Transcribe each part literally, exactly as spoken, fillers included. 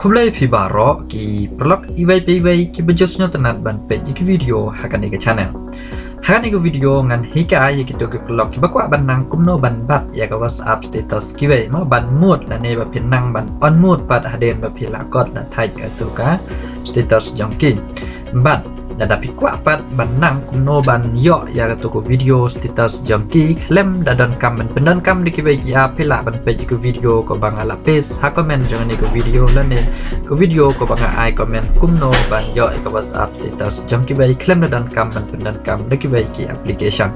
Khublei phi baroh ki paralok iwei pa iwei kiba ju sngewtynnat ban peit ïa ki video ha kane ka channel. Ha kane ka video ngan hikai ïa kito ki paralok kiba kwah ban nang kumno ban bat ïa ka WhatsApp status kiwei, mo ban mute lane ba phin nang ban unmute pat hadien ba phi la kot la thait kato ka status jong ki. Bad lada phi kwah pat ban nang kumno ban ïoh ïa kato ka video status jong ki khlem da donkam ban pyndonkam da kiwei ki app, phi lah ban peit ïa ka video kaba nga la paste ha comment jong kane ka video lane ka video kaba nga ai comment kumno ban ïoh ïa ka WhatsApp status jong kiwei khlem da donkam ban pyndonkam da kiwei ki application.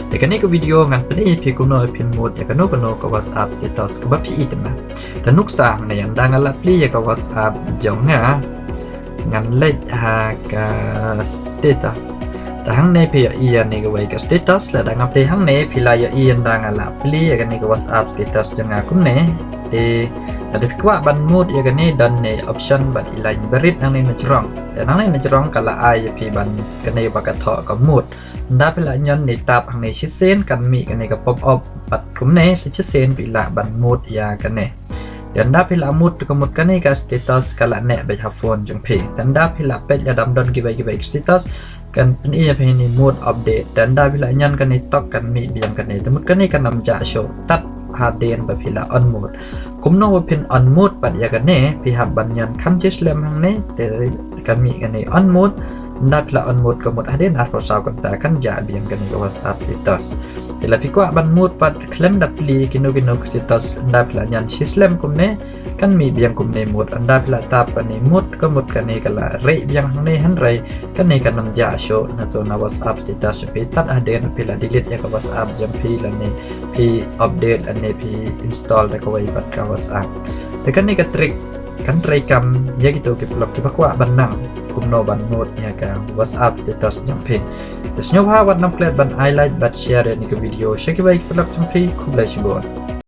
Te kane ka video ngan pyni ïa phi kumno phin mute ïa kano kano ka WhatsApp status kaba phi i tynnat. Te nuksa hangne, ynda nga la plie ïa ka WhatsApp jong nga, ngan leit ha ka status. Te hangne phi ïohi ïa kane kawei ka status, lada nga plie hangne phi la ïohi ynda nga la plie ïa kane ka WhatsApp status jong nga kumne. Te lada phi kwah ban mute ïa kane, don ne option bad i line barit hangne na jrong. Te hangne na jrong ka la ai ïa phi ban kane ba ka thoh ka mute. Ynda phi la ñion ne tap hangne shisien kan mih kane ka pop up bad kumne, sa shisien phi lah ban mute ïa kane. Te ynda phi la mute, ka mute kane ka status ka la neh beit ha phone jong phi. Te ynda phi la peit lada ym don kiwei kiwei ki status, kan pyni ïa phi ne mute update. Te ynda phi la ñion kane tok kan mih biang kane. Te mute kane kan ym jah shuh tad hadien ba phi la unmute. Kumno ba phin unmute pat ïa kane, phi hap ban ñion kham shi slem hangne, te kan mih kane unmute. Ynda phi la unmute ka mute hadien arphew saw kynta kan jah biang kane ka WhatsApp status. Te lada phi kwah ban mute pat khlem da plie kino kino ki status, ynda phi la ñion shi slem kumne, kan mih biang kumne mute. Ynda phi la tap kane mute, ka mute kane ka la rieh biang hangne, hynrei kane kan ym jah shuh na to na WhatsApp status jong phi tad hadien phi la delete ïa ka WhatsApp jong phi lane phi update lane phi install da kawei pat ka WhatsApp. Te kane ka trick kan trei kam ïa kito ki paralok kiba kwah ban nang kumno ban mute ïa ka WhatsApp status jong phi. Te sngewbha wat nang klet ban ai like bad share ïa kane ka video sha kiwei ki paralok jong phi. Khublei shibun.